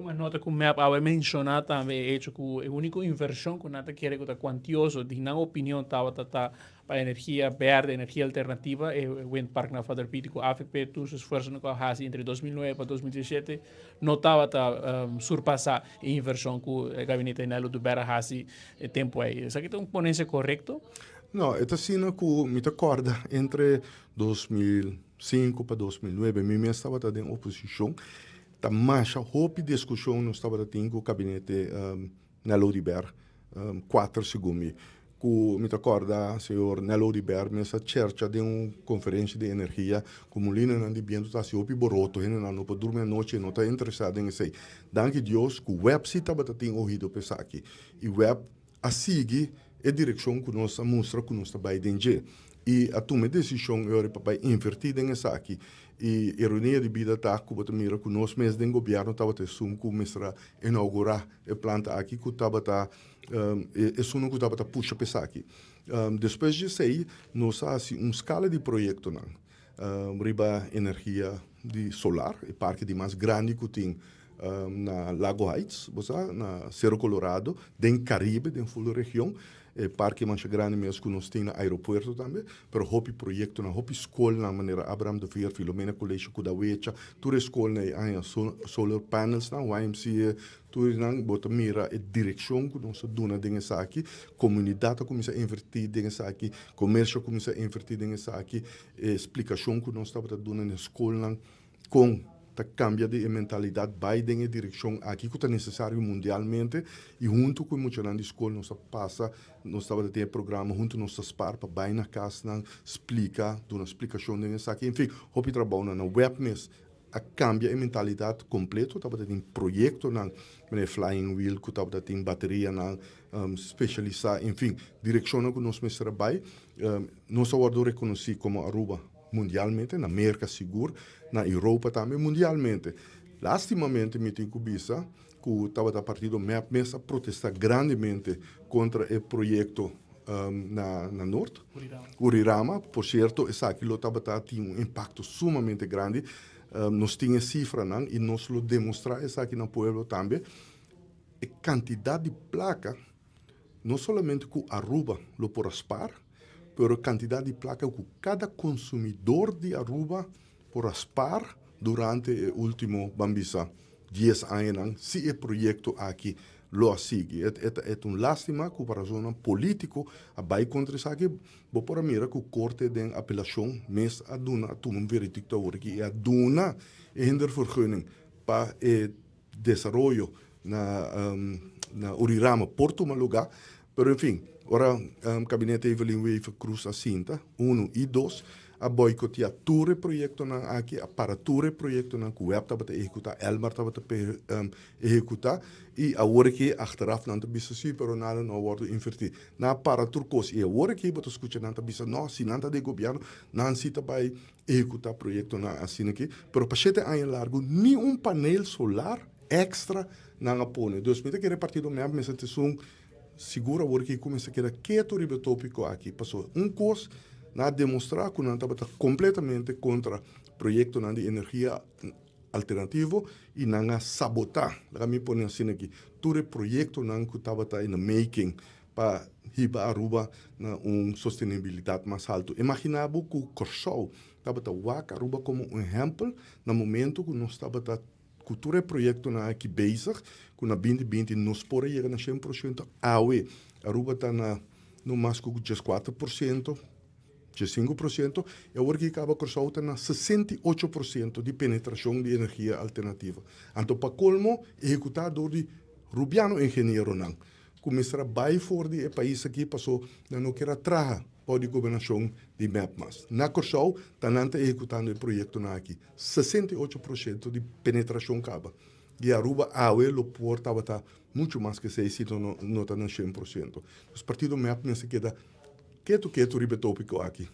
Mi a nota cu MEP a menciona tambe e hecho cu e unico inversion cu nan ta kere cu ta cuantioso, di nan opinion, tabata ta pa energia berde, energia alternativa, e windpark na Vader Piet, cu AVP tur su esfuerso cu a haci entre 2009 pa 2017 no tabata surpasa e inversion cu e gabinete Nelo Oduber a haci e tempo ey. Esaki ta un ponencia corecto? No, e ta asina cu mi ta corda entre 2005 pa 2009, mi mes tabata den oposicion, ta masha hopi discusion nos tabata tin cu gabinete Nelo Oduber, 4 segun. Cu mi ta corda, señor Nelo Oduber mes a chercha den un conferencia di energia cu molinanan di biento ta haci hopi boroto, hende no por durmi anochi, no ta interesa den esey. Danki Dios cu WEB si tabata tin oido pa esaki. Y WEB a sigui e direccion cu nos a mustra cu nos ta bay den dje. Y a tuma decision pa inverti den esaki. Y ironia di bida ta cu bo ta mira cu nos mes den gobierno tabata esun cu mester a inaugura e planta aki cu tabata esun cu tabata pusha pa esaki. Despues di esey, nos a haci un escala di proyectonan. Riba energia di solar, e parke di mas grandi cu tin na Lago Heights, na Cerro Colorado, den Caribe, den full region. E parke mas grandi mes cu nos tin na aeropuerto tambe, pero hopi proyectonan, hopi scol na manera Abraham de Veer, Filomena College, Kudawecha, tur scol na e solar panels na YMCA, tur nan. Bo ta mira e direccion cu nos a duna den esaki, comunidad a cuminsa inverti den esaki, comercio a cuminsa inverti den esaki, e explicacion cu nos tabata duna na scol nan con ta cambia di mentalidad bay den direccion aki cu ta necesario mundialmente, y hunto cu mucha di scol nos a pasa, nos tabata tin programa "Hunto Nos Ta Spaar" pa bay na cas nan splica, duna explicacion den esaki. En fin, hopi trabou na WEB mes a cambia e mentalidad completo, tabata tin proyectonan manera flying wheel cu tabata tin bateria nan specialisa, en fin, direccion cu nos mester bay. Nos a wordo reconoci como Aruba mundialmente, na America sigur, na Europa tambe, mundialmente. Lastimamente, mi tin cu bisa cu tabata partido MEP mes a protesta grandemente contra e proyecto na Noord. Urirama, por cierto, esaki lo tabata tin un impacto sumamente grandi. Nos tin cifranan y nos lo demostra esaki na pueblo tambe. E cantidad di placa, no solamente cu Aruba lo por spaar, pero cantidad di placa cu cada consumidor di Aruba por spaar durante e ultimo, ban bisa, 10 aña, si e proyecto aki lo sigui. E un lastima cu pa razon politico a bay contra esaki. Bo por mira cu Corte di Apelacion mes a duna, a tuma un veredicto aki, a duna e hindervergunning pa e desaroyo na Urirama por tuma lugar, pero en fin, ora gabinete Evelyn Wever-Croes a sinta, uno y dos, a boicotea tur proyectonan aki, a para tur proyectonan cu WEB tabata ehecuta, Elmar tabata ehecuta, y awor cu achteraf nan ta bisa si, pero nada no a wordo inverti. Nan a para tur cos, y awor cu bo ta scucha nan ta bisa, no, si nan ta den gobierno, nan si ta bay ehecuta proyectonan asina aki, pero pa 7 aña largo, ni un panel solar extra nan a pone. Dus mi ta kere partido MEP mester un sigur awor cu cuminsa keda keto riba e topico aki. Paso un cos nan a demostra cu nan tabata completamente contra proyectonan di energia alternativo y nan a sabota. Laga mi pone asina aki. Tur proyectonan cu tabata in the making pa hiba Aruba na un sostenibilidad mas halto. Imagina bo cu Corsou tabata wak Aruba como un ehempel na momento cu nos tabata cu tur proyectonan aki bezig, cu na 2020 nos por yega na 100%, awe Aruba ta na no mas cu 4%, 5%, y awor cu caba Corsou ta na 68% di penetracion di energia alternativa. Anto, pa colmo, ehecuta door di Rubiano ingenieronan. Cuminsa bay for di e pais aki, paso nan no kier traha pa e gobernacion di MEP mas. Na Corsou, ta nan ta ehecutando e proyectonan aki. 68% di penetracion caba. Y Aruba, awe, lo por tabata mucho mas cu esey, si no, no ta na 100%. E partido MEP mester keda keto keto riba e topico aki.